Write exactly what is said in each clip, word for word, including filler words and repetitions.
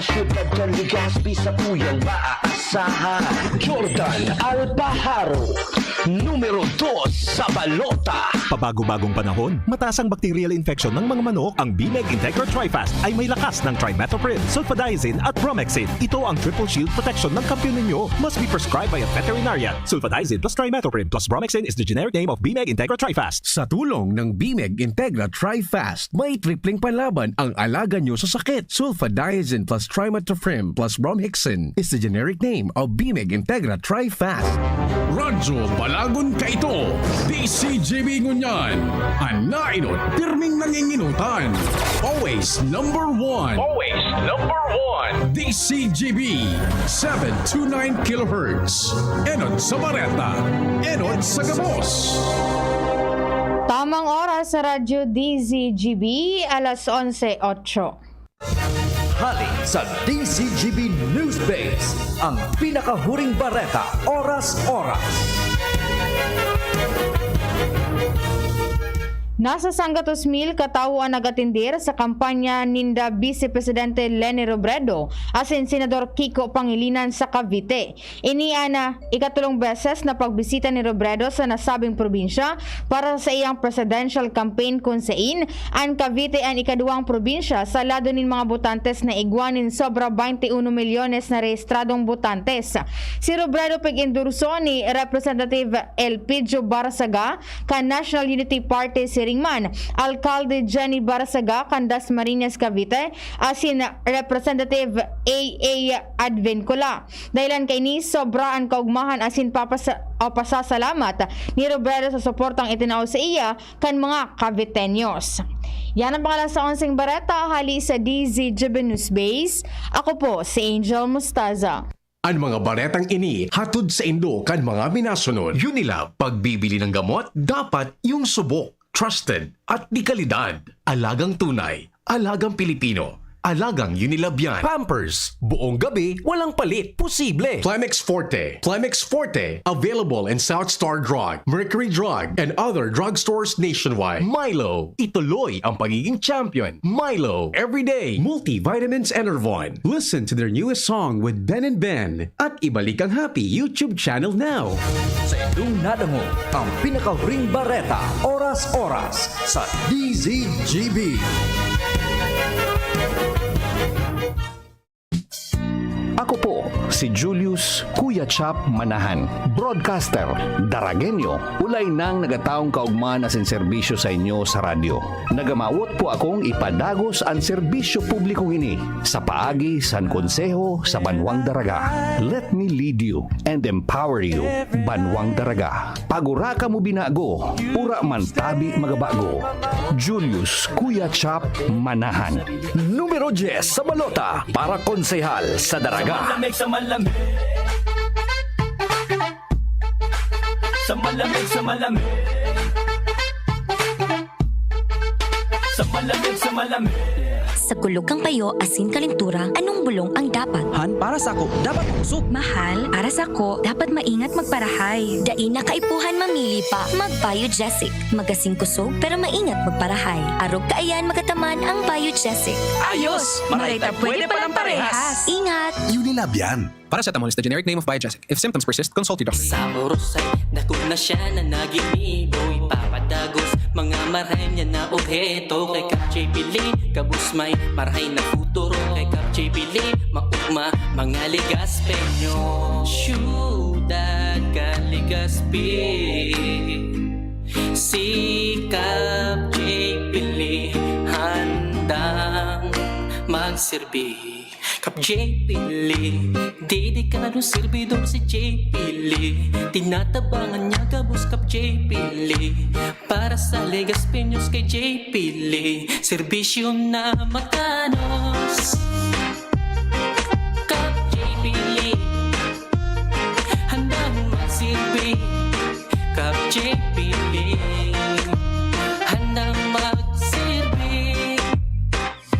Siyudad kan Legazpi, sa tuyang maaasahan. Jordan Alpajaro, numero dos sa balota. Pabago-bagong panahon, mataas ang bacterial infection ng mga manok. Ang Bimeg Integra Trifast ay may lakas ng trimethoprim, sulfadiazine at bromhexin. Ito ang triple shield protection ng kampiyon ninyo. Must be prescribed by a veterinarian. Sulfadiazine plus trimethoprim plus bromhexin is the generic name of Bimeg Integra Trifast. Sa tulong ng Bimeg Integra Trifast, may tripling panlaban ang alaga nyo sa sakit. Sulfadiazine plus trimethoprim plus bromhexin is the generic name of Bimeg Integra Trifast. Radyo Balagon kaito, D C G B ngunyan. An nainot, pirming nanginginutan. Always number one. Always number one. D C G B, seven two nine kilohertz. Enot sa bareta, enot sa gabos. Tamang oras sa Radyo D Z G B, alas onse otso. Hali sa D Z G B News Base, ang pinakahuring bareta, oras-oras. Nasa sanggatos mil katawo an nag-atender sa kampanya ninda Vice Presidente Leni Robredo asin Senador Kiko Pangilinan sa Cavite. Ini an, ah, ikatolong beses na pagbisita ni Robredo sa nasabing probinsya para sa iyang presidential campaign, kun sain an Cavite an ikaduwang probinsya sa lado nin mga botantes na igwa nin sobra baynte uno milyones na rehistradong botantes. Si Robredo pig-endorso ni Representative Elpidio Barzaga kan National Unity Party, siring man Alkalde Jenny Barzaga kan Dasmariñas, Cavite, asin Representative A A Advincula. Dahelan kaini, sobra an kaogmahan asin papasa-, o pasasalamat ni Robredo sa suportang itinao saiya kan mga Caviteños. Yan ang mga alas onseng bareta hali sa D Z G B News Base. Ako po si Angel Mostaza. An mga baretang ini hatod saindo kan mga minasunod. Unilab, pagbibili ng gamot, dapat yung subok, trusted, at de kalidad. Alagang tunay, alagang Pilipino, alagang Unilab yan. Pampers, buong gabi, walang palit. Posible. Plemex Forte. Plemex Forte, available in South Star Drug, Mercury Drug, and other drugstores nationwide. Milo, ituloy ang pagiging champion. Milo, everyday. Multivitamins Enervon. Listen to their newest song with Ben and Ben. At ibalik ang Happy YouTube channel now. Sa indong nadangog ang pinakahuring bareta, oras-oras, sa D Z G B. Ako po si Julius Kuya Chap Manahan, broadcaster, Daragenyo, ulay nang nagataong kaogma na sin serbisyo sa inyo sa radyo. Nagamawot po akong ipadagos an serbisyo publikong ini sa paagi san konseho sa Banwang Daraga. Let me lead you and empower you, Banwang Daraga. Pag ura kamo binago, ura man tabi magabago. Julius Kuya Chap Manahan. Numero dyes sa balota para konsehal sa Daraga. Malamig sa malamig. Sa malamig, sa malamig. Sa malamig, sa malamig. Sa kulog kan payo asin kalentura, anong bulong ang dapat? Han, para sako, dapat makusog. Mahal, para sako, dapat maingat magparahay. Dai na kaipuhan mamili pa, mag-Biogesic. Magasin kusog, pero maingat magparahay. Arog kaiyan magataman ang Biogesic. Ayos! Maray ta pwede palang parehas! Ingat! Unilab yan. Paracetamol is the generic name of Biogesic. If symptoms persist, consult your doctor. Sa oras ay dakul na siya na naginibo, ipapadagos mga marahay niya na obheto. Kay Kap J P Lee, gabos may marahay na futuro. Kay Kap J P Lee, maugma mga Legazpeño. Siyudad kan Legazpi, si Kap J P Lee handang magserbi. Kap J P Lee, dedikadong serbidor si J P Lee. Tinatabangan niya gabos Kap J P Lee. Para sa Legazpeños kay J P Lee, serbisyo na makanos. Kap J P Lee, handang magserbi. Kap J P Lee, handang magserbi.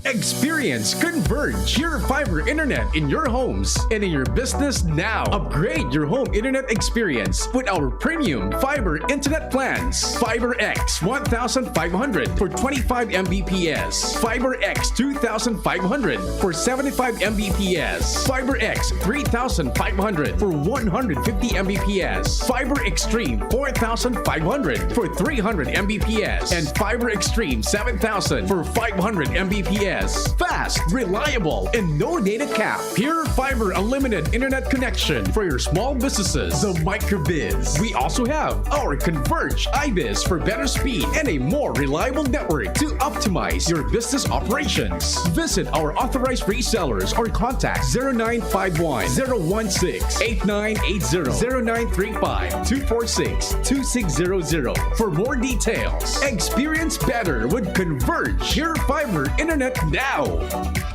Experience convenience. Converge your fiber internet in your homes and in your business now. Upgrade your home internet experience with our premium fiber internet plans. Fiber X one thousand five hundred for twenty-five M B P S. Fiber X two thousand five hundred for seventy-five M B P S. Fiber X three thousand five hundred for one hundred fifty M B P S. Fiber Extreme four thousand five hundred for three hundred M B P S. And Fiber Extreme seven thousand for five hundred M B P S. Fast, reliable, and no data cap. Pure Fiber Unlimited Internet Connection for your small businesses. The Microbiz. We also have our Converge iBiz for better speed and a more reliable network to optimize your business operations. Visit our authorized resellers or contact zero nine five one, zero one six, eight nine eight zero, zero nine three five, two four six, two six zero zero for more details. Experience better with Converge Pure Fiber Internet now.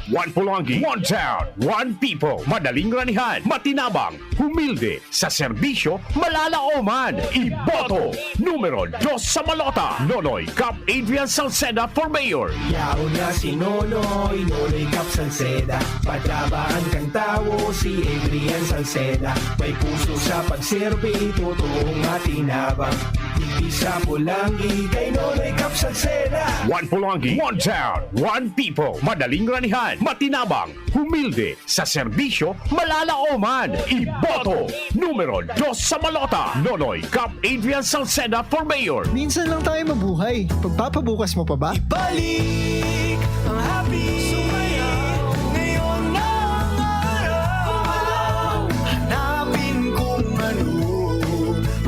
One Polonggi, one town, one people. Madaling ranihan, matinabang, humilde, sa serbisyo, malalaoman. Iboto, numero dos sa balota, Nonoy Cap Adrian Salceda for mayor. Yaon na si Nonoy, Nonoy Cap Salceda. Patabaan kan tawo si Adrian Salceda. May puso sa pagserbi, totoong matinabang. Digdi sa Polonggi, kay Nonoy Cap Salceda. One Polonggi, one town, one people. Madaling ranihan, matinabang, humilde, sa serbisyo, malalaoman. Iboto, numero dos sa balota, Nonoy Cap Adrian Salceda for mayor. Minsan lang tayo mabuhay. Pagpapabukas mo pa ba? Ibalik ang happy. Sumayaw. Ngayon na ang araw. Hanapin kung ano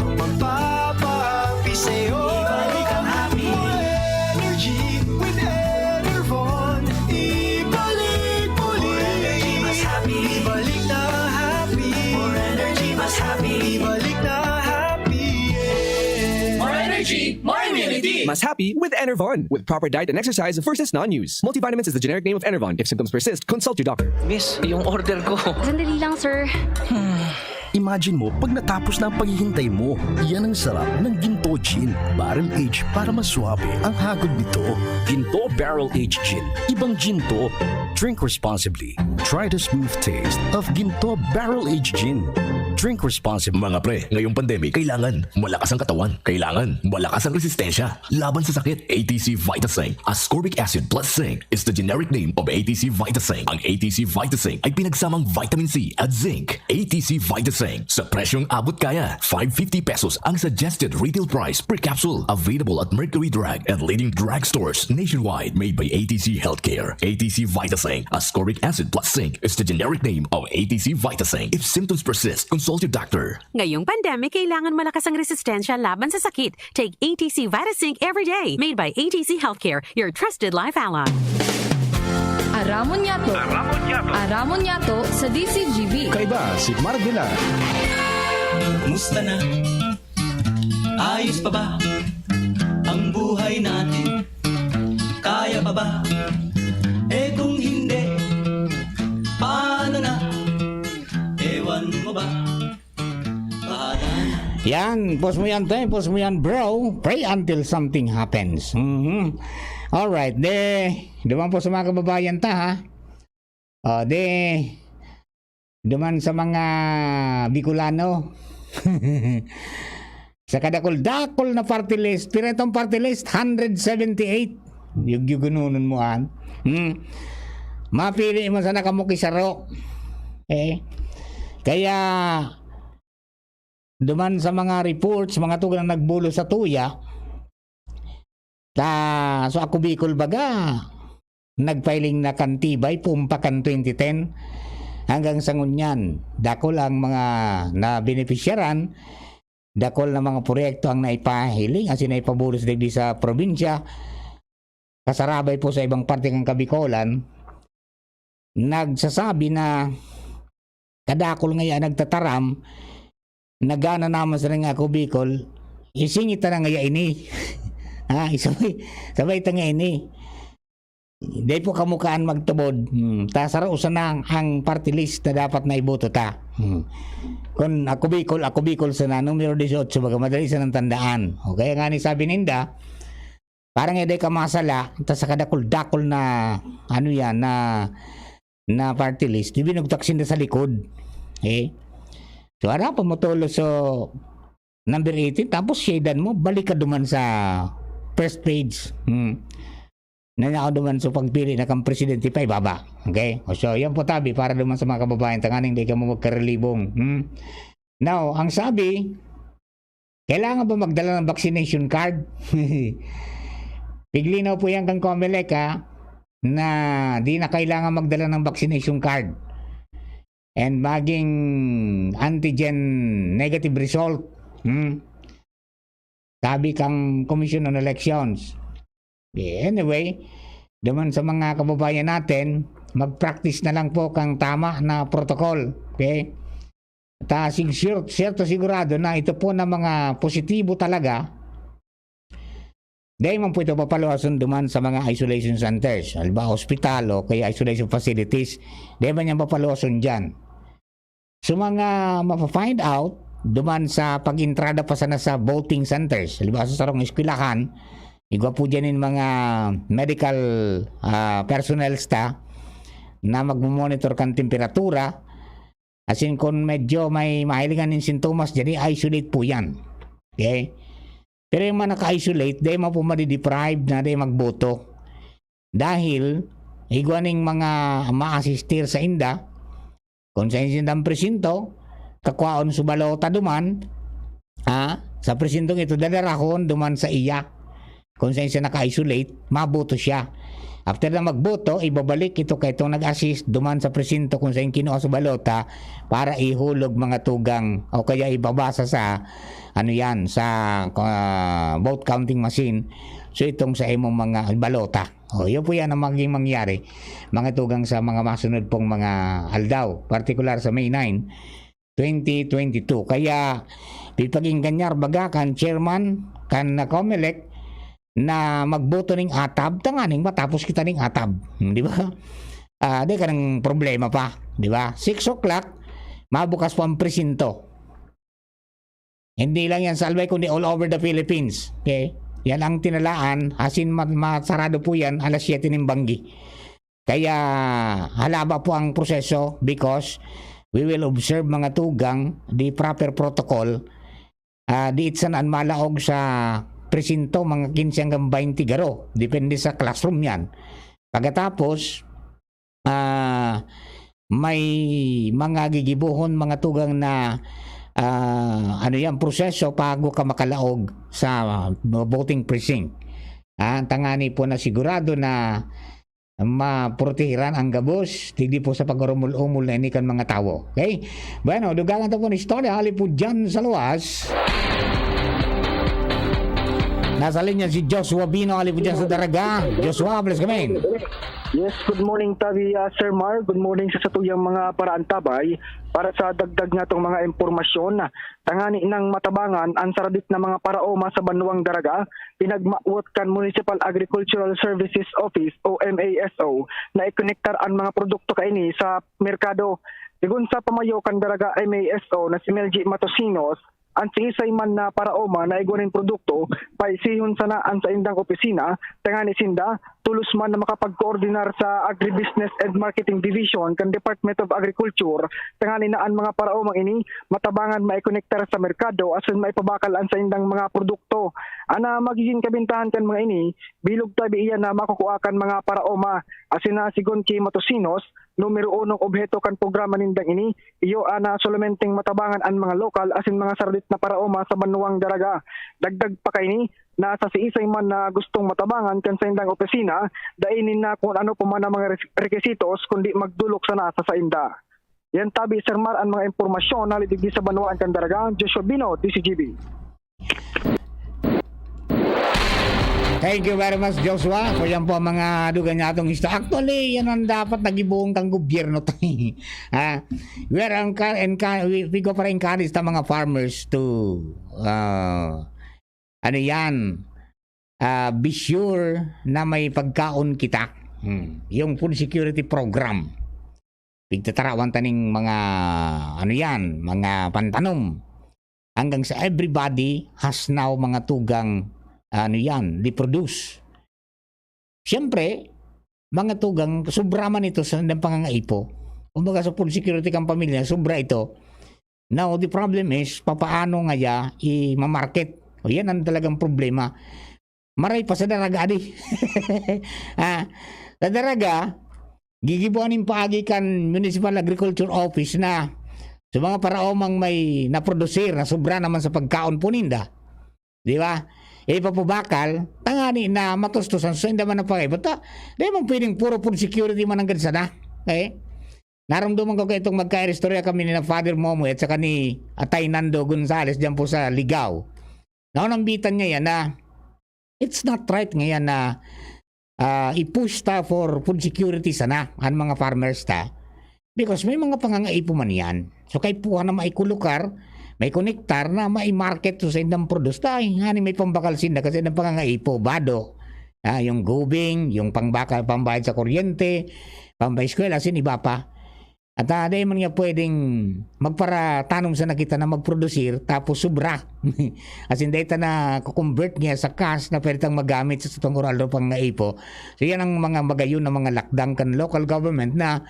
ang magpapahappy sa'yo. Ibalik ang happy. More energy with Enervon. Ibalik muli. More energy, mas happy. Ibalik na happy. More energy, mas happy. Ibalik na happy, yeah. More energy, more immunity. Mas happy with Enervon. With proper diet and exercise versus non-use. Multivitamins is the generic name of Enervon. If symptoms persist, consult your doctor. Miss, yung order ko. Sandali lang, sir. Imagine mo, pag natapos na ang paghihintay mo, yan ang sarap ng Ginto Gin. Barrel aged para mas suabe ang hagod nito. Ginto Barrel Aged Gin. Ibang gin to. Drink responsibly. Try the smooth taste of Ginto Barrel Aged Gin. Drink responsibly. Mga pre, ngayong pandemic, kailangan malakas ang katawan. Kailangan malakas ang resistensya laban sa sakit. A T C Vitasync, ascorbic acid plus zinc, is the generic name of A T C Vitasync. Ang A T C Vitasync ay pinagsamang vitamin C at zinc. A T C Vitasync, sa presyong abot kaya, five fifty pesos ang suggested retail price per capsule. Available at Mercury Drug and leading drugstores nationwide. Made by A T C Healthcare. A T C Vitasync, ascorbic acid plus zinc, is the generic name of A T C Vitasync. If symptoms persist, consult your doctor. Ngayong pandemic, kailangan malakas ang resistensya laban sa sakit. Take A T C Vitasync every day. Made by A T C Healthcare, your trusted life ally. Aramon Yato. Aramon Yato. Aramon Yato sa D C G B. Kaiba si Marvila. Kumusta na? Ayos pa ba ang buhay natin? Kaya pa ba? Eh, kung hindi, paano na? Ewan mo ba? Bahala na. Yan, pause mo yan, te. Pause mo yan, bro. Pray until something happens. Mhm. Alright, de, duman po sa mga kababayan ta, ha? O, de, duman sa mga Bicolano. Sa kadakul-dakul na party list, pero itong party list, hundred seventy-eight. Yugyugununon mo, an. Hmm. Mapili mo sana kamo ki saro. Eh. Kaya, duman sa mga reports, mga tugang na nagbulos sa tuya, ta, so ako Bicol baga, nagpailing na kan tibay, pumpa kan twenty ten, hanggang sa ngunyan, dakul ang mga nabenepisyaran, dakul na mga proyekto ang naipahiling, asin naipabulos digdi sa probinsya, kasarabay po sa ibang parte kan Kabicolan, nagsasabi na kadakul ngaya nagtataram, nagana naman sa nga ako Bicol, isingit na ngaya ini. Ha, isabay, sabay ta nga ini. Dai po kamukaan magtubod. Hmm, ta saro sana ang, ang party list na dapat na iboto ta. Hmm. Kun ako Bicol, ako Bicol sana, numero dieciocho, baga madali sanang tandaan. O kaya nga ni sabi ninda, parang eh, dai ka masala, ta sa kadakul-dakul na, ano yan, na na party list, di binugtak sinda sa likod. Okay? So, harapon mo tulos so number eighteen, tapos shadan mo, balik ka duman sa first page. Hmm. Na ako duman sa pagpili na kang presidente pa ibaba. Okay? O, so, yan po tabi para duman sa mga kababayan, tanganing di ka mo magkarelibong. Hmm? Now, ang sabi, kailangan ba magdala ng vaccination card? Piglinaw po yan kang Comelec, ha, na di na kailangan magdala ng vaccination card and maging antigen negative result. Hmm? Sabi kang Commission on Elections. Eh, anyway, duman sa mga kababayan natin, mag-practice na lang po kang tama na protocol. Okay? At, ah, sig-, sure, siyerto sigurado na ito po na mga positibo talaga, dahil man po ito papaluwason duman sa mga isolation centers, halimbawa hospital o kaya isolation facilities, dahil man yan papaluwason dyan. So, mga mapafind out, duman sa pag-entrada pa sana sa voting centers, halimbawa sa sarong eskwelahan, igwa po dyan yung mga medical, ah, personnel ta na magmo-monitor kan temperatura, asin kung medyo may mahilingan nin sintomas, dyan i-isolate po yan. Okay? Pero yung mga naka-isolate, dahil mo po madideprive na dahil magboto. Dahil, igwa ning mga ma-assistir sa inda, kung sa sindang presinto, kakwaon su balota duman, ha? Sa presintong ito, dadarahon duman sa iya. Kung sa siya naka-isolate, maboto siya. After na magboto, ibabalik ito kay itong nag-assist duman sa presinto kung saan kinuha sa balota para ihulog mga tugang o kaya ibabasa sa, ano yan, sa, ah, vote counting machine. So, itong sa imong mga balota. O, yun po yan ang maging mangyari, mga tugang, sa mga masunod pong mga aldaw, partikular sa May nine, twenty twenty-two. Kaya, pipag-inganyar baga kan chairman, kan Comelec, na magboto ning atab, tanganing matapos kita ning atab. Hmm, di ba? Ah, di ka ng problema pa, di ba? Six o'clock, mabukas po ang presinto. Hindi lang yan sa Albay, kundi all over the Philippines. Okay? Yan ang tinalaan, asin ma-, masarado po yan alas siyete nin banggi. Kaya halaba po ang proseso because we will observe, mga tugang, the proper protocol. Ah, di itsan an malaog sa presinto, mga quince hanggang baynte garo. Depende sa classroom yan. Pagkatapos, ah, may mga gigibohon, mga tugang, na, ah, ano yan, proseso bago ka makalaog sa voting precinct. Ah, tangani po na sigurado na maprotehiran ang gabos, digdi po sa pag-urumol-umol na ini kan mga tawo. Okay? Bueno, dugangan ta po ni istorya, hali po dyan sa luwas. Nasa linya si Joshua Bino, hali po dyan sa Daraga. Joshua, please come in. Yes, good morning, Tabi, ah, Sir Mar. Good morning sa satuyang mga paraantabay. Para sa dagdag natong mga impormasyon, tangani nang matabangan an saradit na mga paraoma sa banwang Daraga, pinagmawot kan Municipal Agricultural Services Office o M A S O na ikonektar an mga produkto kaini sa merkado. Sigon sa pamayo kan Daraga M A S O na si Melji Matosinos, an siisay man na paraoma na igwa nin produkto, paisihon sana an saindang opisina, tangani sinda, tolos man na makapagkoordinar sa Agribusiness and Marketing Division kan Department of Agriculture, tangani na an mga paraomang ini matabangan maikonektar sa merkado asin maipabakal an saindang mga produkto. An, ah, magiging kabentahan kan mga ini, bilog tabi iyan na makukua kan mga paraoma. Asin na sigon ki Matosinos, numero unong obheto kan programa nindang ini, iyo an, ah, solamente matabangan an mga lokal asin mga saradit na paraoma sa banwang Daraga. Dagdag pa kaini, na sa siisay man na gustong matabangan kan saindang opisina, dai ninda kun ano pa man ang mga re-, requisitos, kundi magdolok sana sa sainda. Yan tabi, Sir Mar, ang mga impormasyon na digdi sa banwaan kan Daraga. Joshua Bino, D C G B. Thank you very much, Joshua. So, yan po ang mga dugan niya atong isto. Actually, yan ang dapat nagibuong kang gobyerno tayo. Ha? We are encour-, encour-, we, we go para encourage sa mga farmers to, ah, ano yan, ah, be sure na may pagkaon kita. Hmm. Yung food security program. Pigtatarawan ta ning mga, ano yan, mga pantanom. Hanggang sa everybody has now mga tugang, ano yan, di produce. Siyempre, mga tugang, sobra man ito sa, ng pangangaipo. Kumbaga, sa food security kan pamilya, sobra ito. Now, the problem is, papaano ngaya i-market? O, yan ang talagang problema. Maray pa sa Daraga, adi. Ah, sa Daraga, gigibuan nin paagi kan Municipal Agriculture Office na sa mga paraomang may naprodusir na sobra naman sa pagkaon po ninda. Di ba? Ipapabakal, tangani na matustusan sa inda man ang pangaipo. Ta, di man pwedeng puro food security man ang gadsana. Okay? Naramdaman ko kaitong magkaistorya kami ni na Father Momoy at saka ni Atay Nando Gonzales diyan po sa Ligao. Naunambitan ngayon na it's not right ngayon na, ah, i-push ta for food security sana ang mga farmers ta. Because may mga pangangaipo man yan. So, kaipuhan na maikulukar, may konektar na mai-market to sa indang produce. Dahil nga ni may pambakal sinda kasi indang pangangaipo, bado. Ah, yung gubing, yung pangbakal, pambayad sa kuryente, pambaeskwela, asin iba pa. At, ah, dahil man nga pwedeng magparatanom sana kita na magprodusir, tapos sobra. Asin dahil ta na convert niya sa cash na pwede tang magamit sa satong oral o pangaipo. So, yan ang mga magayon na mga lakdang kan local government na,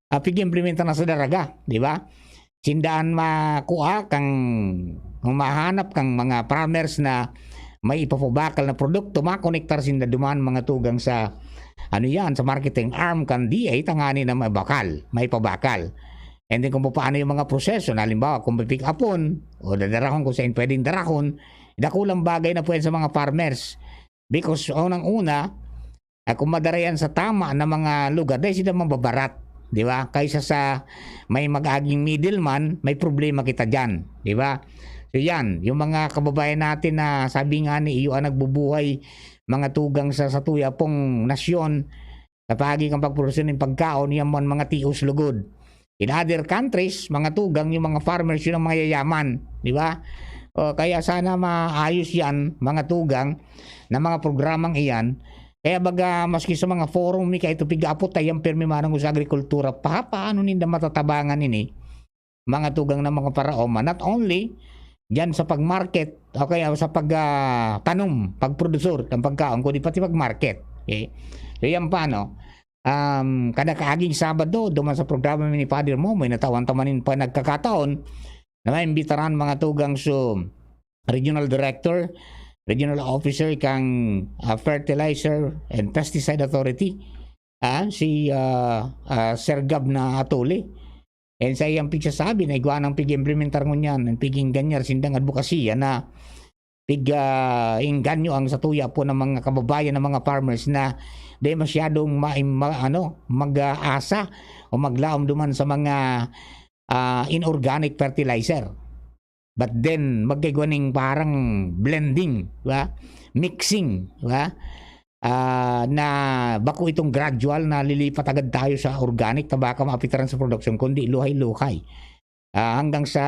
ah, pig-implementa na sa Daraga, di ba? Sindaan makua kang, mahanap kang mga farmers na may ipapabakal na produkto, makonektar sinda duman mga tugang sa, ano yan, sa marketing arm kan D A, tangani na mabakal, may pabakal. And then kung paano yung mga proseso, na halimbawa kung pipick upon o dadarahon kung saan pwedeng darahon, dakulang bagay na po yan sa mga farmers. Because unang-una, ah, kung madara yan sa tama na mga lugar, dahil sila mababarat, di ba? Kaysa sa may mag-aging middleman, may problema kita dyan, di ba? So yan, yung mga kababayan natin na sabi nga ni iyo ang nagbubuhay, mga tugang sa, sa tuya pong nasyon, sa paagi kan pagproduksyon ng pagkaon, yan man mga tios lugod. In other countries, mga tugang, yung mga farmers, yun ang mayayaman, di ba? O, kaya sana maayos yan, mga tugang, na mga programang iyan. Kaya baga, maski sa mga forum, ni kaito pig-aapot, ayan, pirmi manong sa agrikultura, pa, paano ninda matatabangan ini? Mga tugang ng mga paraoma, not only dyan sa pag-market, o kaya sa pag, ah, tanom, pagprodusor ng pagkaon, kundi pati pag-market. Okay? So, yan pa, no? Um, kada kaaging Sabado, duman sa programa ni Father Momoy, natawan ta man nin panagkakataon na maimbitaran mga tugang so regional director, regional officer kang, ah, Fertilizer and Pesticide Authority, ah, si, ah, ah, Sir Gab na Atuli. And sa iyang pigsasabi na igwa nang pig-implementar ngunyan, ang pig-ingganyar sindang adbokasya na pig, ah, engganyo ang satuya po ng mga kababayan, ng mga farmers na di masyadong ma-, ma-, ano, mag-aasa o maglaom duman sa mga, ah, inorganic fertilizer. But then, magkaigwa ning parang blending, di ba? Mixing, di ba? Ah, na bako itong gradual na lilipat agad tayo sa organic, ta baka maapektaran sa production, kundi luhay-luhay. Ah, hanggang sa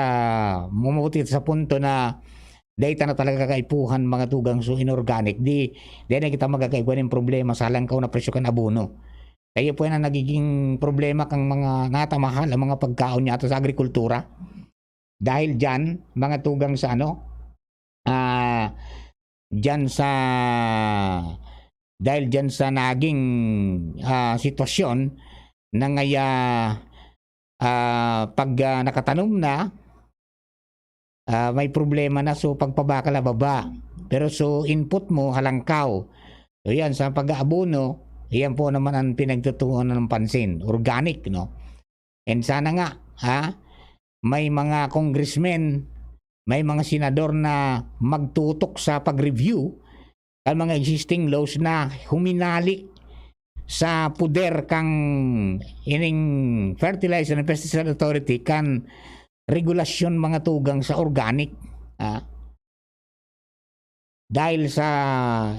mumuti sa punto na dahil ta na talaga kaipuhan mga tugang so inorganic, di, di na kita magkakaigwa ng problema sa halangkaw na presyo kan abono. Kaya po yan ang nagiging problema kang mga natamahal ang mga pagkaon niya ato sa agrikultura. Dahil dyan, mga tugang sa ano, ah, dyan sa, dahil dyan sa naging, ah, sitwasyon na ngaya, ah, pag, ah, nakatanom na, ah, may problema na, so pagpabakal na baba. Pero so input mo, halangkaw. So yan, sa pag-aabono, yan po naman ang pinagtutuunan ng pansin, organic, no? And sana nga, ha, may mga congressmen, may mga senador na magtutok sa pag-review kan mga existing laws na huminali sa poder kang ining Fertilizer and Pesticide Authority kan regulasyon mga tugang sa organic, ah, dahil sa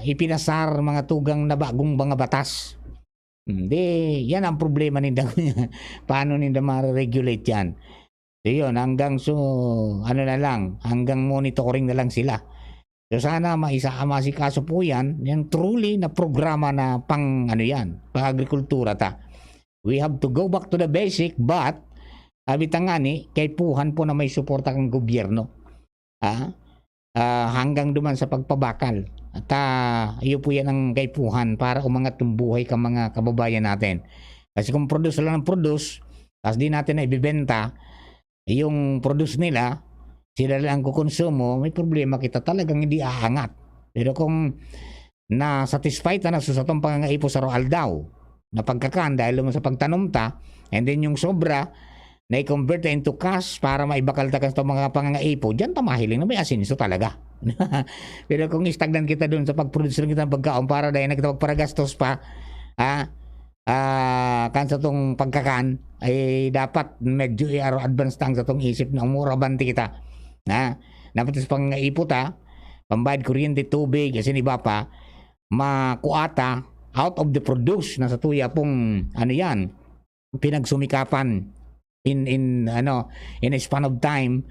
ipinasar mga tugang na bagong mga batas. Hmm, di, yan ang problema ninda. Paano ninda ma-regulate yan? So, yun, hanggang so, ano na lang, hanggang monitoring na lang sila. So, sana maisa-, masikaso po yan, yung truly na programa na pang, ano yan, pang agrikultura ta. We have to go back to the basic, but, sabi ta nga ni, kaipuhan po na may suporta kang gobyerno. Ah, ah, hanggang duman sa pagpabakal. At, ah, iyo po yan ang kaipuhan para umangat yung buhay ka mga kababayan natin. Kasi kung produce lang ng produce, tas di natin na ibibenta, yung produce nila, sila lang ang kukonsumo, may problema kita, talagang hindi aangat. Pero kung na-satisfy ta na sa satong pangangaipo sa aroaldaw na pagkakan dahil naman sa pagtanom ta, and then yung sobra, na-convert na into cash para maibakal ta kan satong mga pangangaipo, diyan ta mahiling na may asenso talaga. Pero kung stagnant kita dun sa pag-produce lang kita ng pagkaon para dahil na kita magparagastos pa, ha? Ah, kan satong pagkakan, ay dapat medyo i-advance ta ang satong isip na umura bante kita. Na, dapat sa pangangaipo ta, pambayad kuryente, tubig, asin iba pa, makua ta out of the produce na sa tuya pong, ano yan, pinagsumikapan in, in, ano, in a span of time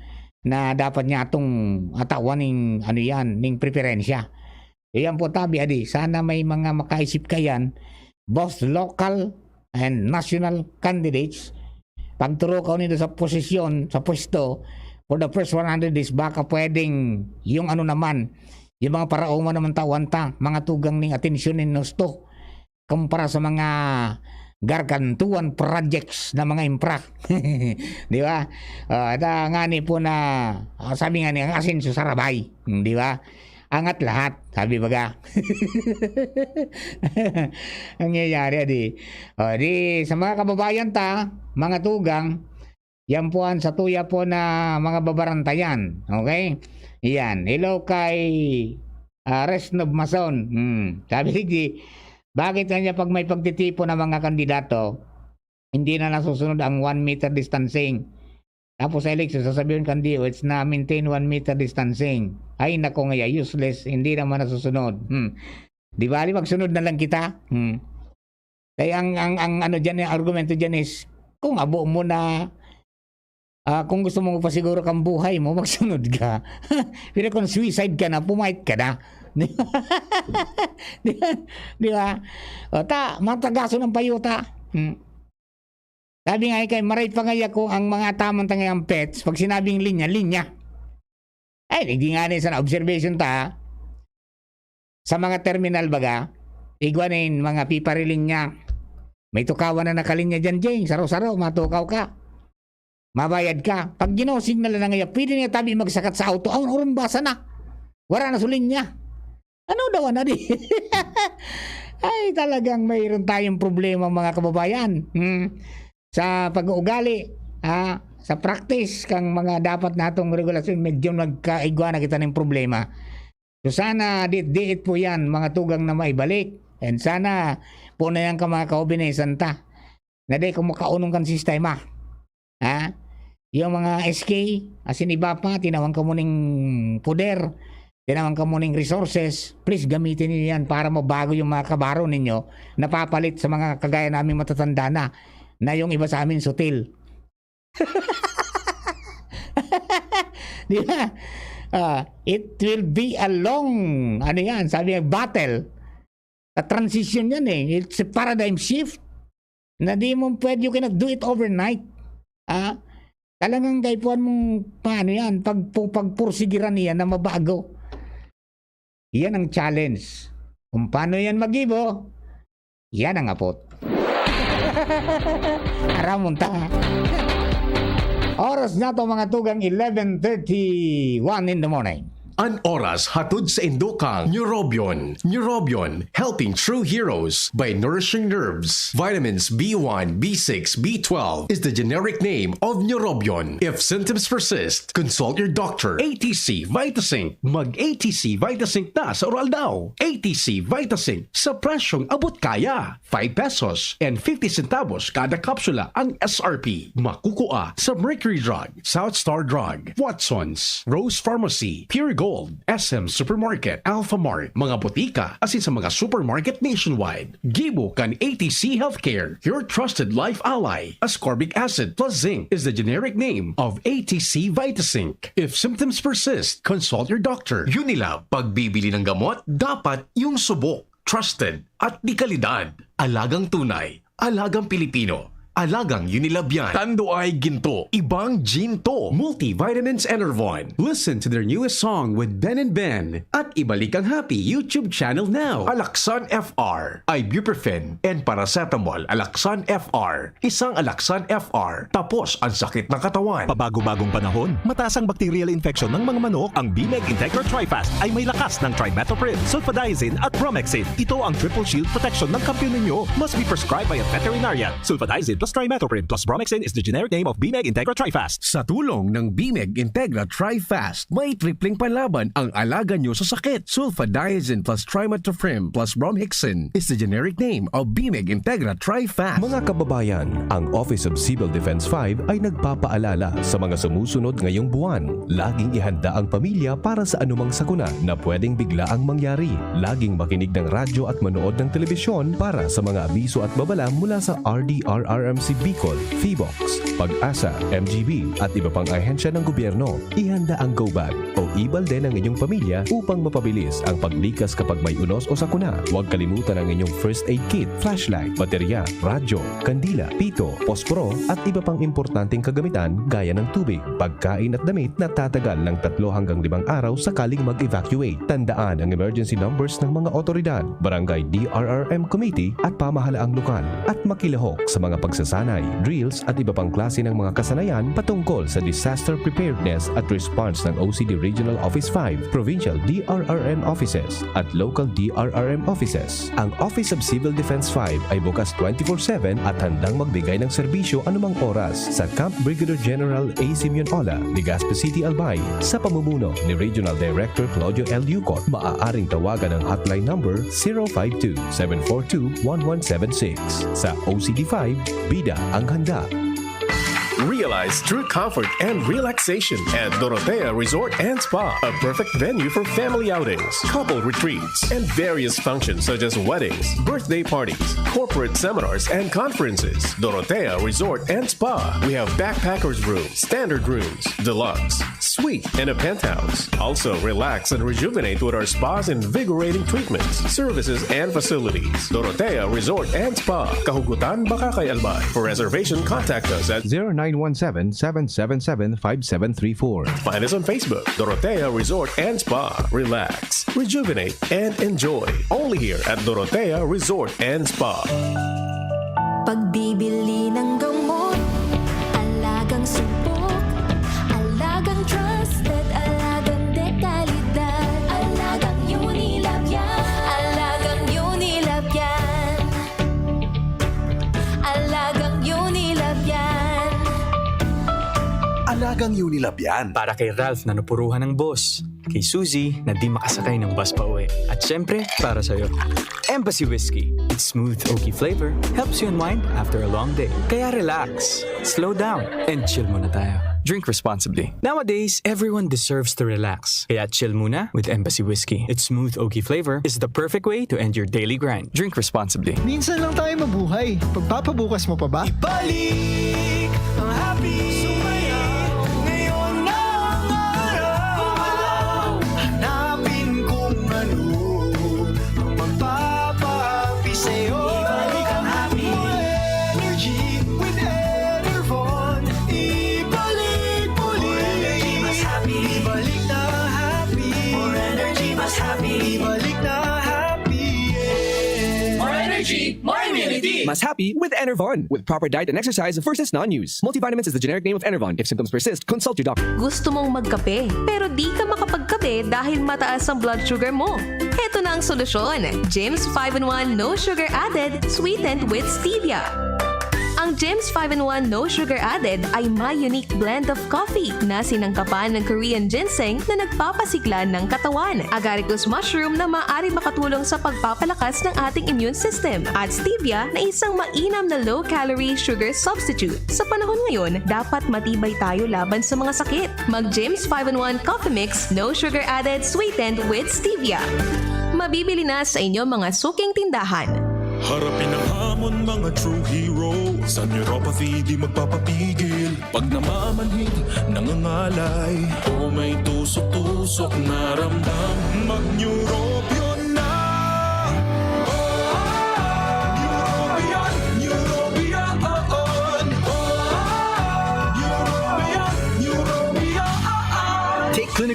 na dapat niya atong atawan ning, ano yan, ning preferensya. Iyan po tabi, adi, sana may mga makaisip kayan, both local and national candidates, pagturo ka nindo sa posisyon, sa pwesto, for the first one hundred days, baka pwedeng yung ano naman, yung mga paraoma naman tawan ta, mga tugang ning atensyon nin husto, kumpara sa mga gargantuan projects na mga impra. Di ba? Ah, da, ngani po na, ah, sabi nga ni, ang asenso sa rabay. Hmm, di ba? Angat lahat, sabi baga. Nangyayari, di. O, di, sa mga kababayan ta, mga tugang, yan po ang sa tuya po na mga babarantayan. Okay? Yan. Hello kay, ah, Resnob Mason. Hmm. Sabi ni, bakit kanya pag may pagtitipon ng mga kandidato, hindi na nasusunod ang one meter distancing? Tapos sa eleksyon, sasabihin kan D O H na maintain one meter distancing. Ay, nako ngaya, useless, hindi naman nasusunod. Hmm. Di bali, magsunod na lang kita. Hmm. Kaya ang, ang, ang ano dyan, yung argumento dyan is, kung abo mo na, ah, kung gusto mo magpasiguro kang buhay mo, magsunod ka. Pero kung suicide ka na, pumait ka na. Di ba? Di ba? Di ba? O, ta, matagason ang payuta. Hmm. Sabi nga kay, maray pa nga kung ang mga ataman ta ngayang pets, pag sinabing linya, linya. Ay, hindi nga rin sa observation ta, ha? Sa mga terminal baga, igwa na yung mga pipariling niya. May tukawan na nakalinya dyan, Jay. Saro-saro, matukaw ka. Mabayad ka. Pag ginosig na lang na ngayon, pwede na tabi magsakat sa auto. Ang urun basa na. Wala na sulinya. Ano daw, ano di? Ay, talagang mayroon tayong problema, mga kababayan. Hmm. Sa pag-uugali, ah, sa practice kang mga dapat natong regulasyon, medyo nagkaigwa na kita ng problema. So sana dit-, diit po yan, mga tugang na maibalik. And sana po na yan ka mga kaobinesan ta. Na di ko makaunong kan sistema. Ha? Yung mga S K, asin iba pa, tinawan ka mo ning poder, tinawan ka mo ning resources, please gamitin niyo yan para mabago yung mga kabaro ninyo, napapalit sa mga kagaya namin matatanda na, na yung iba sa amin sutil. Di ba? Ah, it will be a long, ano yan, sabi nga, battle. Sa transition yan eh. It's a paradigm shift na di mo pwede, you cannot do it overnight. Ah, talagang kaipuhan mong, paano yan, pag, pagpursigiran niya na mabago. Yan ang challenge. Kung paano yan magibo, yan ang apot. Aramon ta. Oras na to, mga tugang, eleven thirty-one in the morning. An oras hatod sa indukang Neurobion. Neurobion, helping true heroes by nourishing nerves. Vitamins B one, B six, B twelve is the generic name of Neurobion. If symptoms persist, consult your doctor. A T C Vitazinc. Mag A T C Vitazinc na sa Oral Daw. A T C Vitazinc sa presyong abot kaya. Five pesos and fifty centavos kada kapsula ang S R P. Makukua sa Mercury Drug, South Star Drug, Watson's, Rose Pharmacy, Pure Gold, S M Supermarket, Alpha Mart, mga botika, asin sa mga supermarket nationwide. Gibo kan A T C Healthcare, your trusted life ally. Ascorbic acid plus zinc is the generic name of A T C Vitazinc. If symptoms persist, consult your doctor. Unilab, pagbibili ng gamot, dapat yung subok, trusted, at de kalidad. Alagang tunay, alagang Pilipino. Alagang Unilab yan. Tando ay ginto, ibang ginto. Multivitamins Enervon. Listen to their newest song with Ben and Ben. At ibalik ang Happy YouTube channel now. Alaxan F R, ibuprofen, and paracetamol. Alaxan F R. Isang Alaxan F R. Tapos ang sakit ng katawan. Pabago-bagong panahon, mataas ang bacterial infection ng mga manok. Ang Bimeg Integra Trifast ay may lakas ng trimethoprim, sulfadiazine at bromhexin. Ito ang triple shield protection ng kampiyon ninyo. Must be prescribed by a veterinarian. Sulfadiazine plus trimethoprim plus bromhexin is the generic name of Bimeg Integra Trifast. Sa tulong ng Bimeg Integra Trifast, may tripling panlaban ang alaga nyo sa sakit. Sulfadiazine plus trimethoprim plus bromhexin is the generic name of Bimeg Integra Trifast. Mga kababayan, ang Office of Civil Defense five ay nagpapaalala sa mga sumusunod ngayong buwan. Laging ihanda ang pamilya para sa anumang sakuna na pwedeng biglaang mangyari. Laging makinig ng radyo at manood ng telebisyon para sa mga abiso at babala mula sa R D R R M C Bicol, Phivolcs, PAGASA, M G B, at iba pang ahensya ng gobyerno. Ihanda ang go bag o ibalde ng inyong pamilya upang mapabilis ang paglikas kapag may unos o sakuna. Huwag kalimutan ang inyong first aid kit, flashlight, baterya, radyo, kandila, pito, posporo, at iba pang importanteng kagamitan gaya ng tubig, pagkain at damit na tatagal ng tatlo hanggang limang araw sakaling mag-evacuate. Tandaan ang emergency numbers ng mga otoridad, barangay D R R M committee at pamahalaang lokal, at makilahok sa mga pagsasanay, drills at iba pang klase ng mga kasanayan patungkol sa disaster preparedness at response ng O C D Regional Office five, Provincial D R R M offices at local D R R M offices. Ang Office of Civil Defense five ay bukas twenty-four seven at handang magbigay ng serbisyo anumang oras. Sa Camp Brigadier General A. Simeon Ola, Legazpi City, Albay, sa pamumuno ni Regional Director Claudio L. Yucot, maaaring tawagan ang hotline number zero five two, seven four two, one one seven six. Sa O C D five, bida ang handa. Realize true comfort and relaxation at Dorotea Resort and Spa, a perfect venue for family outings, couple retreats, and various functions such as weddings, birthday parties, corporate seminars, and conferences. Dorotea Resort and Spa. We have backpackers room, standard rooms, deluxe, suite, and a penthouse. Also, relax and rejuvenate with our spa's invigorating treatments, services, and facilities. Dorotea Resort and Spa, Kahugutan, Bacacay, Albay. For reservation, contact us at zero nine one seven, seven seven seven, five seven three four. Find us on Facebook, Dorotea Resort and Spa. Relax, rejuvenate, and enjoy. Only here at Dorotea Resort and Spa. Pagbibili ng gamot, alagang subok, alagang trusted, alagang dekalidad, alagang Unilab yan, alagang Unilab yan, alagang Unilab yan. Alagang Unilab yan. Para kay Ralph na napuruhan ng boss, kay Suzy na di makasakay ng bus pauwi, at syempre, para sa'yo. Embassy Whiskey. Its smooth, oaky flavor helps you unwind after a long day. Kaya relax, slow down, and chill muna tayo. Drink responsibly. Nowadays, everyone deserves to relax. Kaya chill muna with Embassy Whiskey. Its smooth, oaky flavor is the perfect way to end your daily grind. Drink responsibly. Minsan lang tayo mabuhay. Pagpapabukas mo pa ba? Ibalik ang happy. Sumaya, ngayon na ang araw. Hanapin kung ano ang magpapahappy sa'yo. Ibalik ang happy. More energy with Enervon. Ibalik muli. More energy, mas happy. Ibalik na happy. More energy, mas happy. Ibalik na happy, yeah. More energy, more immunity. Mas happy with Enervon. With proper diet and exercise, first is non-use. Multivitamins is the generic name of Enervon. If symptoms persist, consult your doctor. Gusto mong magkape, pero di ka makapagkape dahil mataas ang blood sugar mo? Heto na ang solusyon, Jims five-in-one No Sugar Added, sweetened with stevia. Ang Jims five-in-one No Sugar Added ay may unique blend of coffee na sinangkapan ng Korean ginseng na nagpapasigla ng katawan, agaricus mushroom na maaari makatulong sa pagpapalakas ng ating immune system, at stevia na isang mainam na low-calorie sugar substitute. Sa panahon ngayon, dapat matibay tayo laban sa mga sakit. Mag Jims five-in-one Coffee Mix, no sugar added, sweetened with stevia. Mabibili na sa inyong mga suking tindahan. Harapin ang hamon, mga true hero. Sa neuropathy, di magpapapigil. Pag namamanhid, nangangalay, o may tusok-tusok na ramdam, mag-Neurobion na! Neurobion, Neurobion, oo.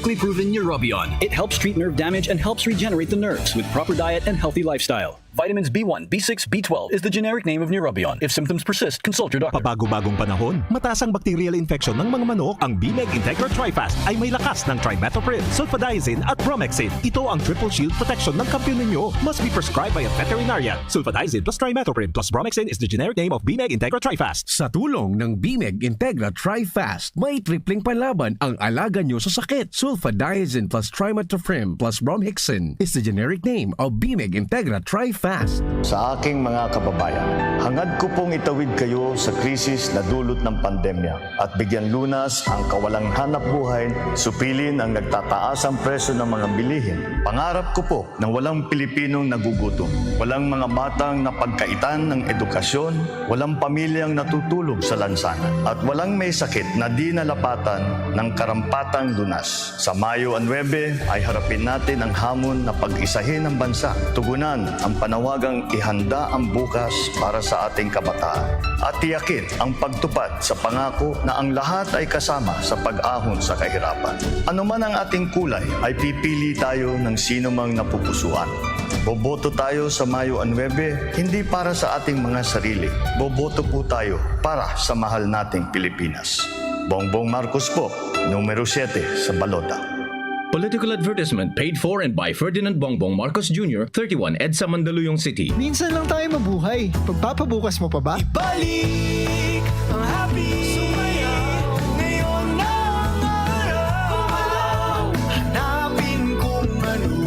clinically proven Neurobion. It helps treat nerve damage and helps regenerate the nerves with proper diet and healthy lifestyle. Vitamins B one, B six, B twelve is the generic name of Neurobion. If symptoms persist, consult your doctor. Pabago-bagong panahon, mataas ang bacterial infection ng mga manok. Ang Bimeg Integra Trifast ay may lakas ng trimethoprim, sulfadiazine at bromhexin. Ito ang triple shield protection ng kampiyon ninyo. Must be prescribed by a veterinarian. Sulfadiazine plus trimethoprim plus bromhexin is the generic name of Bimeg Integra Trifast. Sa tulong ng Bimeg Integra Trifast, may tripling panlaban ang alaga nyo sa sakit. Sulfadiazine plus trimethoprim plus bromhexin is the generic name of Bimeg Integra Trifast. Sa aking mga kababayan, hangad ko pong itawid kayo sa krisis na dulot ng pandemya at bigyan lunas ang kawalang hanap buhay, supilin ang nagtataasang presyo ng mga bilihin. Pangarap ko po na walang Pilipinong nagugutom, walang mga batang napagkaitan ng edukasyon, walang pamilyang natutulog sa lansangan, at walang may sakit na di nalapatan ng karampatang lunas. Sa Mayo a nuebe ay harapin natin ang hamon na pag-isahin ang bansa, tugunan ang panawagang ihanda ang bukas para sa ating kabataan, at tiyakin ang pagtupad sa pangako na ang lahat ay kasama sa pag-ahon sa kahirapan. Ano man ang ating kulay, ay pipili tayo ng sino mang napupusuan. Boboto tayo sa Mayo a nuebe, hindi para sa ating mga sarili. Boboto po tayo para sa mahal nating Pilipinas. Bongbong Marcos po, numero siyete sa balota. Political advertisement paid for and by Ferdinand Bongbong Marcos Junior, thirty-one EDSA, Mandaluyong City. Minsan lang tayo mabuhay. Pagpapabukas mo pa ba? Ibalik ang happy. Sumayaw. Ngayon na ang araw. Gumalaw. Hanapin kung ano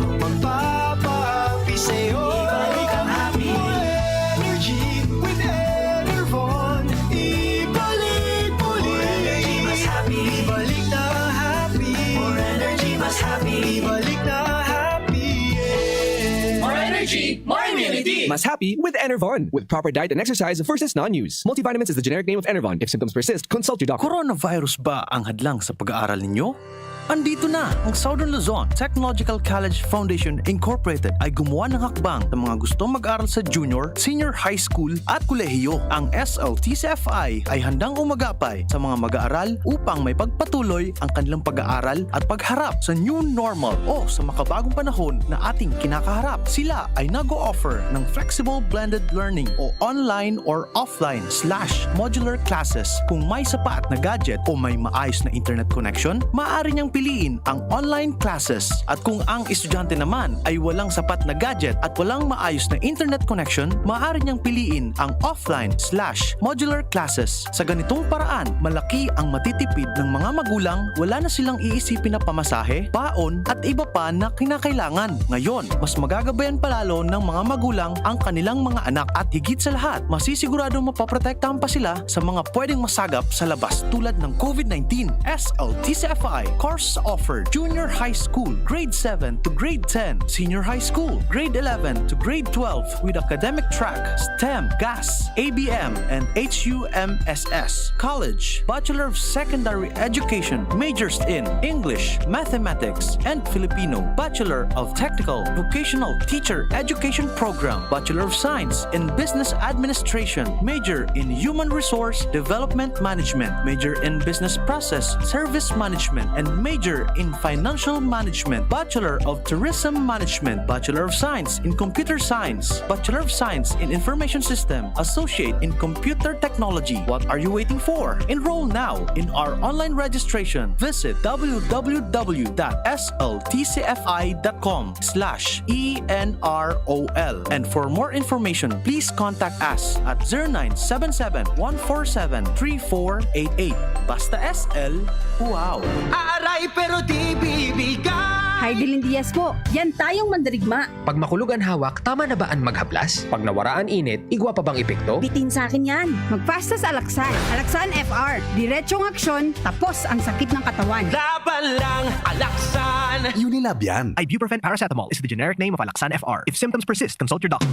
ang magpapahappy sa'yo. Ibalik ang happy. More energy with Enervon. Ibalik muli. More energy, mas happy. Ibalik na happy. More energy, mas happy. Ibalik na happy. Yeah. More energy, more immunity. Mas happy with Enervon. With proper diet and exercise versus non-use. Multivitamins is the generic name of Enervon. If symptoms persist, consult your doctor. Coronavirus ba ang hadlang sa pag-aaral ninyo? Andito na! Ang Southern Luzon Technological College Foundation Incorporated ay gumawa ng hakbang sa mga gustong mag-aral sa junior, senior high school at kolehiyo. Ang S L T C F I ay handang umagapay sa mga mag-aaral upang maipagpatuloy ang kanilang pag-aaral at pagharap sa new normal o sa makabagong panahon na ating kinakaharap. Sila ay nag-o-offer ng flexible blended learning o online or offline slash modular classes. Kung may sapat na gadget o may maayos na internet connection, maaari niyang piliin ang online classes. At kung ang estudyante naman ay walang sapat na gadget at walang maayos na internet connection, maaari niyang piliin ang offline slash modular classes. Sa ganitong paraan, malaki ang matitipid ng mga magulang, wala na silang iisipin na pamasahe, baon, at iba pa na kinakailangan. Ngayon, mas magagabayan palalo ng mga magulang ang kanilang mga anak at higit sa lahat, masisiguradong mapoprotektahan pa sila sa mga pwedeng masagap sa labas tulad ng COVID nineteen. S L T C F I course offered: Junior High School, Grade seven to Grade ten, Senior High School, Grade eleven to Grade twelve, with academic track STEM, GAS, A B M, and H U M S S. College, Bachelor of Secondary Education, majors in English, Mathematics, and Filipino. Bachelor of Technical Vocational Teacher Education Program, Bachelor of Science in Business Administration, major in Human Resource Development Management, major in Business Process Service Management, and major in Financial Management, Bachelor of Tourism Management, Bachelor of Science in Computer Science, Bachelor of Science in Information System, Associate in Computer Technology. What are you waiting for? Enroll now in our online registration. Visit w w w dot s l t c f i dot com slash e n r o l. And for more information, please contact us at zero nine seven seven, one four seven, three four eight eight. Basta S L, wow! Aaray pero di bibigay. Hi, Dylan Diaz po. Yan tayong mandarigma. Pag makulog an hawak, tama na ba an maghaplas? Pag nawara an init, igwa pa bang epekto? Bitin sa akin yan. Magpasta sa Alaxan. Alaxan F R. Diretsong aksyon, tapos ang sakit ng katawan. Laban lang, Alaxan. Unilab yan. Ibuprofen paracetamol is the generic name of Alaxan F R. If symptoms persist, consult your doctor.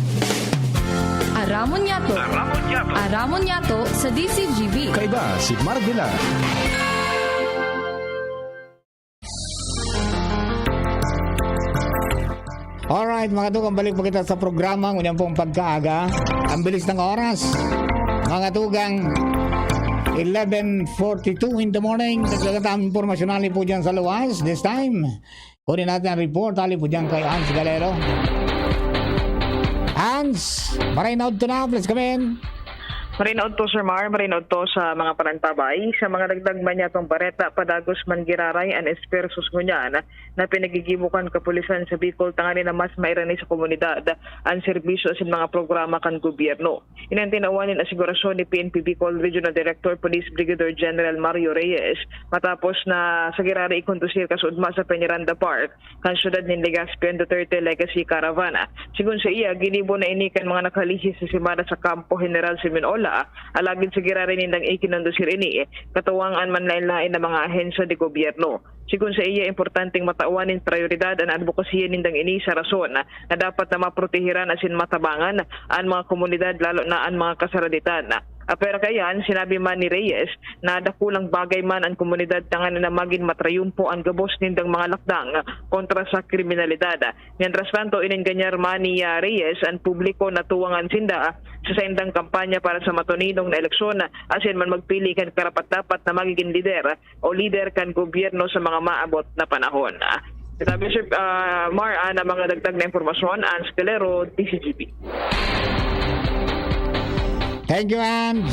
Aramon yato. Aramon yato. Aramon yato sa D C G B. Kaiba si Marvela. Alright, mga tugang, balik pa kita sa programa. Ngunyan pong pagkaaga. Ang bilis ng oras. Mga tugang, Eleven forty-two in the morning. Dagdagan ta ang impormasyon hali po dyan sa luwas. This time, kunin natin ang report hali po dyan kay Hans Galero. Hans, maray na udto na. Please come in. Maray na udto, Sir Mar, maray na udto sa mga panantabay. Sa mga dagdag man niyatong bareta, padagos man giraray an Esper sus ngunyan na pinagigibo kan kapulisan sa Bicol tanganing na mas mairani sa komunidad an serbisyo asin mga programa kan gobyerno. Ini an tinawan nin asigurasyon ni P N P Bicol Regional Director Police Brigadier General Mario Reyes matapos na sa giraray ikondusir kasuodma sa Peñaranda Park kan siyudad nin Legazpi an Duterte Legacy Caravan. Sigon saiya, ginibo na ini kan mga nakalihis na semana sa Kampo General Simeon Ola, alagid sa giraray nindang ikinondusir ini, katuwang an manlaen-laen na mga ahensya de gobyerno. Sigon saiya, importanteng matawan nin prayoridad an adbokasiya nindang ini sa rason na dapat na maprotehiran asin matabangan an mga komunidad, lalo na an mga kasaladitan. Apwera kaiyan, sinabi man ni Reyes na dakulang bagay man an komunidad tanganing na magin matrayumpo an gabos nindang mga lakdang kontra sa kriminalidad. Mientras tanto, inenganyar man ni, ah, Reyes an publiko na tuwangan sinda sa saindang kampanya para sa matuninong na eleksyon, asin man magpili kan karapat-dapat na magigin lider o lider kan gobyerno sa mga maabot na panahon. Sabi, Sir, ah, Mar, ah, na mga dagdag na impormasyon, Ans Calero, D C G P. Thank you, Ans.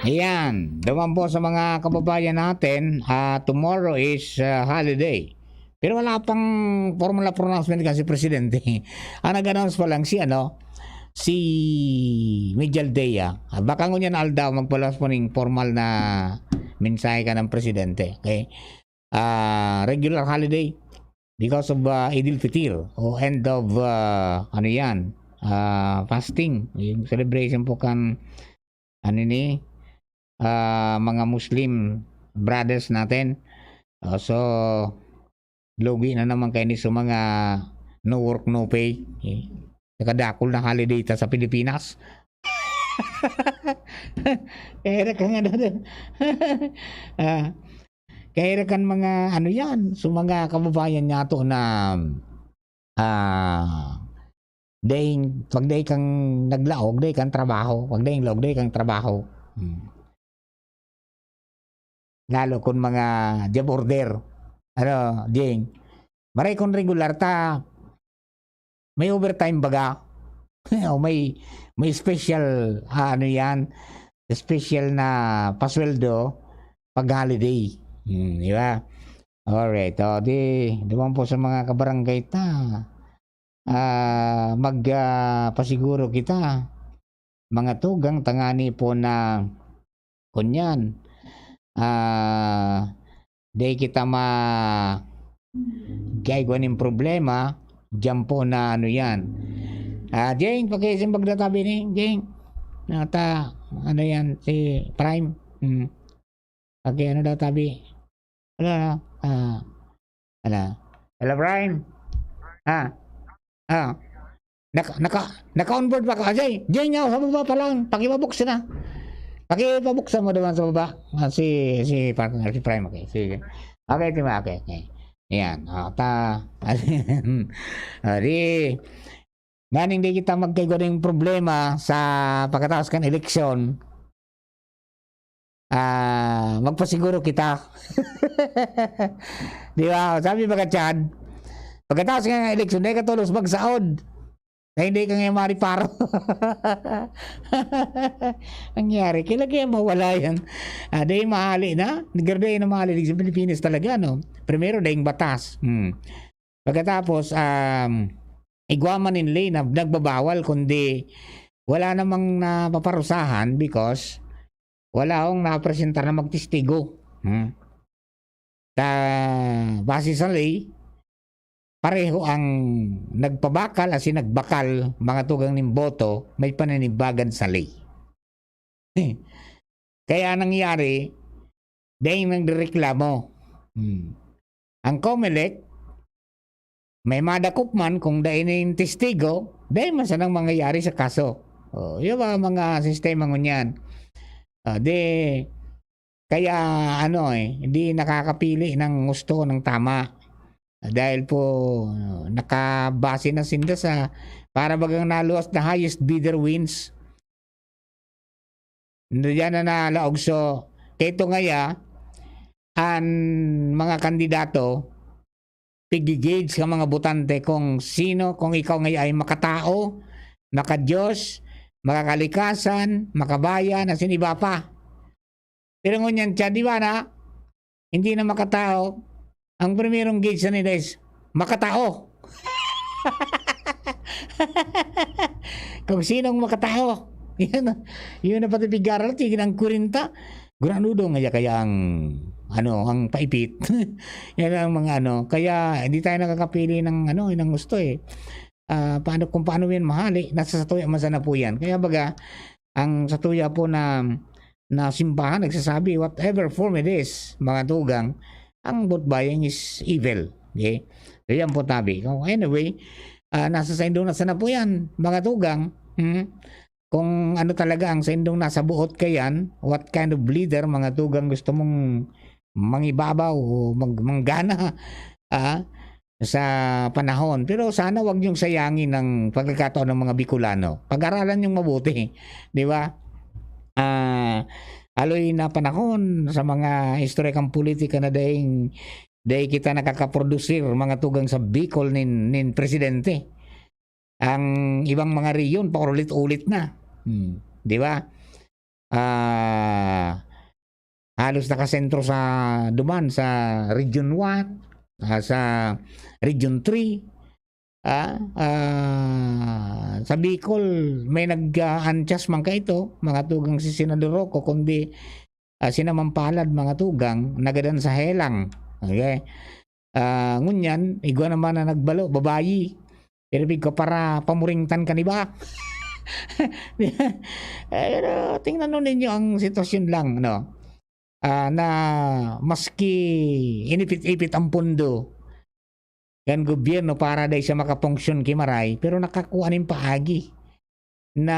Ayan, duman po sa mga kababayan natin, ah, tomorrow is, ah, holiday. Pero wala pang formal na pronouncement kasi presidente. Ang nag-announce pa lang si ano, si Mijaldea. Ah, baka ngunyan aldaw magpalabas po ning formal na mensahe ka ng presidente. Okay? Ah, regular holiday because of, ah, Eid al-Fitr o end of, ah, ano yan, ah, fasting. Yung celebration po kan, ano ni, ah, mga Muslim brothers natin. Ah, so, lugi na naman kayo ni sa mga no work, no pay. Eh, nakadakol na holiday ta sa Pilipinas. Kaya na kang ano, ah, kaya na kan mga ano yan, so mga kababayan niya to na, ah, daing, pag daing kang naglaog, daing kang trabaho. Pag daing laog, daing kang trabaho. Hmm. Lalo kung mga job order. Ano, Jing? Maray kung regular ta, may overtime baga. O may, may special, ah, ano yan, special na pasweldo pag holiday. Hmm, di ba? Alright. O, di, duman po sa mga kabarangay ta. Ah, mag, ah, pasiguro kita. Mga tugang tangani po na kunyan. Ah, di kita ma-, gay ning problema, diyan po na ano yan. Ah, Jing, pakisimbag na tabi ni Jing. Nata, ano yan, si Prime. Hmm. Okay, ano daw tabi? Wala na. Ah, wala. Hello, Prime. Ah. Ah. Naka, naka, naka-onboard ba ka? Ajay, Jing, nga, sa baba pa lang. Pakipabuksan na. Pakipabuksan mo naman sa baba. Ah, si, si partner, si Prime. Okay, sige. Okay, di ba? Okay, okay. Ayan. Ah, ta, ah, di, nganing di kita magkaigwa ning problema sa pagkatapos kan eleksyon, ah, magpasiguro kita. Di ba? Sabi ba ka, Chad? Pagkatapos nga ng eleksyon, di ka tulos magsaod. Na hindi ka nga mariparo. Nangyari, kailan kaya mawala yan? Ah, dahil mahali na. Nagkara dahil na mahali sa Pilipinas talaga, no? Primero, dahil batas. Hmm. Pagkatapos, um, igwa man nin ley na nagbabawal, kundi wala namang napaparusahan because wala akong napresentar na magtestigo. Hmm. Ta, base sa ley, pareho ang nagpabakal asin nagbakal, mga tugang nin boto, may paninibagan sa ley. Kaya nangyari, dahil nagrereklamo. Hmm. Ang Comelec, may madakop man kung dai na yung testigo, dai man sanang mangyayari sa kaso. Oh, yung mga, mga sistema ngunyan. Ah, di, kaya, ano eh, hindi nakakapili ng gusto, ng tama. Dahil po, nakabase na sinda sa Para bagang naluwas na highest bidder wins. Diyan na nalaog. So, kaya ito ngaya, an mga kandidato, pigi-gauge ka mga botante kung sino, kung ikaw ngaya ay makatao, makadiyos, makakalikasan, makabayan, asin iba pa. Pero ngunyan siya, di ba na? Hindi na makatao. Ang primerong gauge na nila is makatao. Kung sinong makatao. Yan, yun na pati pigaral, tigil ang kurinta. Granudo nga kaya ang, ano, ang paipit. Yan ang mga ano. Kaya hindi tayo nakakapili ng, ano, ng gusto eh. Ah, paano, kung paano yan mahali, nasa satuya man sana po yan. Kaya baga, ang satuya po na, na simbahan nagsasabi, whatever form it is, mga tugang, ang botbayang is evil. Okay? So yan po tabi. So, anyway, ah, nasa saindong na sana po yan, mga tugang. Hmm? Kung ano talaga ang saindong nasa buot kayan, what kind of leader, mga tugang, gusto mong mangibabaw o mag-, manggana, ah, sa panahon. Pero sana wag niyong sayangin ang pagkakataon ng mga Bicolano. Pag-aralan niyong mabuti, di ba? Ah, aloy na panahon sa mga istorya kan politika na daing, daing kita nakakaprodusir mga tugang sa Bicol nin, nin presidente. Ang ibang mga rehiyon, paulit-ulit na. Hmm, di ba? Ah, halos nakasentro sa duman, sa Region one, ah, sa Region three. Ah, ah, sa Bicol, may nag-aantyas man kaito, mga tugang si Senador Rocco, kundi, ah, sinaman palad, mga tugang, nagadan sa helang. Okay? Ah, ngunyan, igwa naman na nagbalo, babayi. Pero pig ka para pamuringtan ka, di ba? Pero tingnan nun ninyo ang sitwasyon lang, no? Ah, na maski inipit-ipit ang pondo kan gobyerno para dai siya makapunksyon ki maray, pero nakakua nin paagi na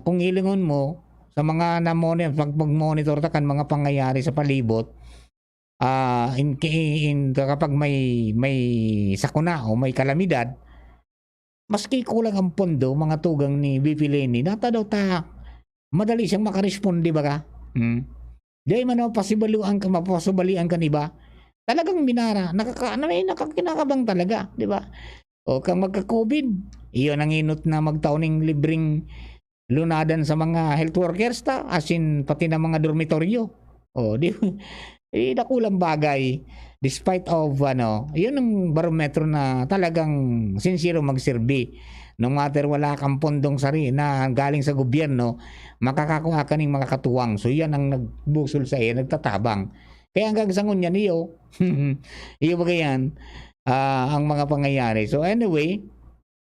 kung hilingon mo sa mga namoni-, pag-, pag-monitor ta kan mga pangyayari sa palibot, ah, in, in, kapag may, may sakuna o may kalamidad, maski kulang ang pondo, mga tugang ni V P Leni, natadaw ta, madali siyang makaresponde baga. Hmm. Di man mapasubalian ka, mapasubalian kan iba. Talagang minara, nakaka-, ano, eh, nakakinakabang talaga, di ba? O kang magka-COVID, iyon ang inot na magtao ning libreng lunadan sa mga health workers ta, asin pati na mga dormitoryo. O, di, eh, dakulang bagay. Despite of, ano, yun ang barometro na talagang sincere magserbi. No matter wala kang pondong sari na galing sa gobyerno, makakakua ka ning mga katuwang. So, yan ang nagbusol sa iyo, nagtatabang. Kaya hanggang sa ngunyan, iyo, iyo ba yan, ah, ang mga pangyayari. So, anyway,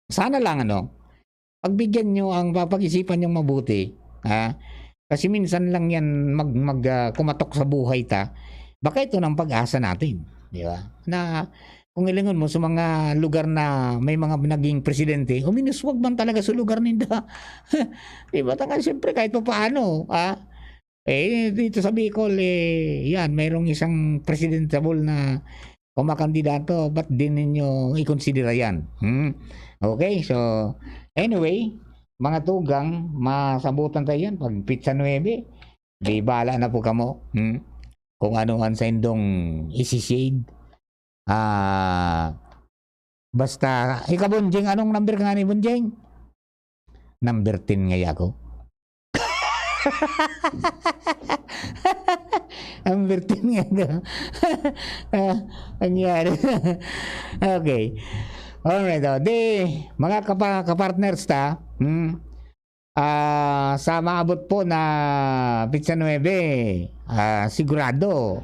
sana lang, ano, pagbigyan nyo ang, papag-isipan nyong mabuti, ha? Kasi minsan lang yan mag-, mag-, ah, kumatok sa buhay ta. Baka ito na ang pag-asa natin, di ba? Na kung ilingon mo sa mga lugar na may mga naging presidente, uminuswag man talaga sa lugar ninda. Di ba? Tangan, siyempre, kahit pa paano, ha? Eh, dito sa Bicol, eh, yan, mayroong isang presidentable na kumakandidato, ba't di ninyo ikonsidera yan? Hmm? Okay, so, anyway, mga tugang, masabutan tayo yan pag pitsa nuebe. Di bala na po kamo, hmm? Kung ano ang saindong isi-shade. Ah, basta, ika, Bonjing, anong number ka nga ni Bonjing? Number ten ngaya ako. Number ten ngaya ako. Ah, nangyari. Okay. Alright, oh. Di, mga kapa-, kapartners ta, hmm? Ah, sa maabot po na pitsa nuebe, ah, sigurado,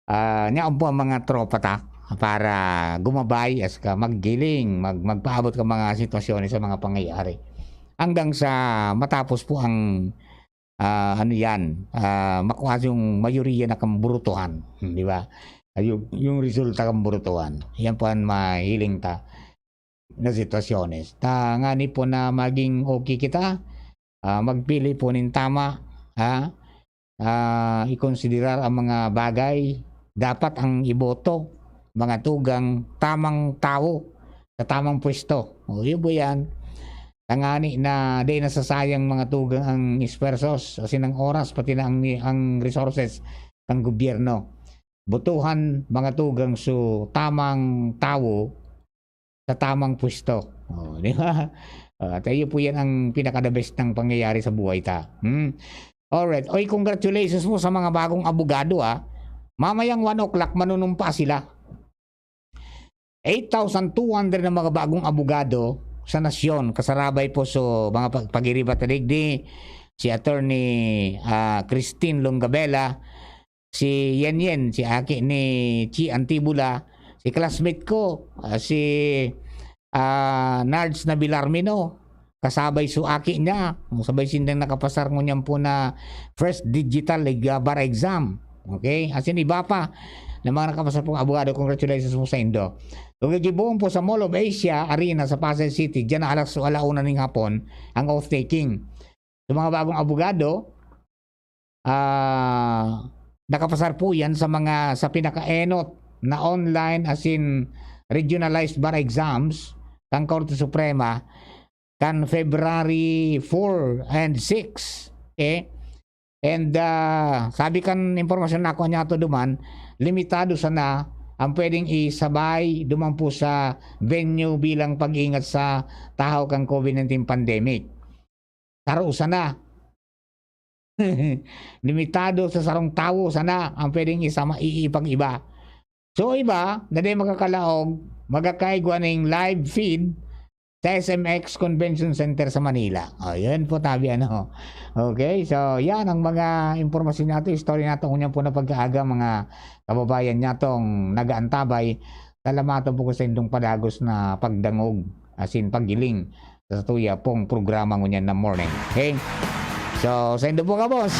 ah, niyaon po ang mga tropa ta para gumabay as ka maggiling, mag-, magpaabot ka mga sitwasyon sa mga pangyayari. Hanggang sa matapos po ang, ah, ano yan, ah, makuha yung mayoriya na kamburutuhan, hmm, di ba? Ay, yung, yung resulta kamburutuhan. Yan po ang mahiling ta na sitwasyones. Ta, ngani po na maging okay kita, ah, magpili po nin tama, ha? Ah, ikonsiderar ang mga bagay. Dapat ang iboto, mga tugang, tamang tawo sa tamang pwesto. O, yun po yan. Tangani na di nasasayang mga tugang ang esfuerzos, asin ang oras, pati na ang, ang resources kan gobyerno. Botohan mga tugang su tamang tawo sa tamang pwesto. Oh, di ba? Ah, at iyo po yan ang pinaka-the best ng pangyayari sa buhay ta. Hmm? Alright. Oy, congratulations po sa mga bagong abogado, ah. Mamayang one o'clock, manunumpa sila. Eight thousand two hundred na mga bagong abogado sa nasyon, kasarabay po so mga pag-, pag-iriba ta digdi, si Attorney, ah, Christine Longabella, si Yen Yen, si aki ni Chi Antibula, si classmate ko, ah, si, ah, Nards na Bilarmino, kasabay su aki niya, sabay sindang nakapasar ngunyan po na first digital leg-, ah, bar exam. Okay? Asin iba pa na mga nakapasar pong abogado, congratulations po sa indo. Ug gibohon po sa Mall of Asia Arena sa Pasay City, diyan na alas, ala una ning hapon, ang oath-taking. Sa mga bagong abogado, ah, nakapasar po yan sa mga, sa pinakaenot na online asin regionalized bar exams kan Korte Suprema kan February four and six. Okay? And, ah, sabi kan impormasyon na ako niya to duman, limitado sana ang pwedeng isabay duman po sa venue bilang pag-iingat sa tahaw kan COVID nineteen pandemic. Taro sana. Limitado sa sarong tawo sana ang pwedeng isama, iipag-iba. So, iba na di makakalaog, magkakaigwa ning live feed sa S M X Convention Center sa Manila. O, yun po, tabi, ano. Okay, so, yan ang mga impormasyon nato, istorya nato, ngunyan po na pagkaaga, mga kababayan natong nagaantabay. Salamatan po ko sa indong padagos na pagdangog, asin paggiling sa tuya pong programa ngunyan na morning. Okay? So, sa indo po, kabos,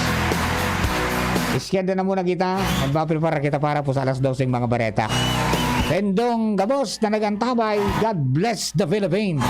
iskeda na muna kita. Magpaprepara kita para po sa alas dose ng mga bareta. Sa indong kabos na nagantabay, God bless the Philippines.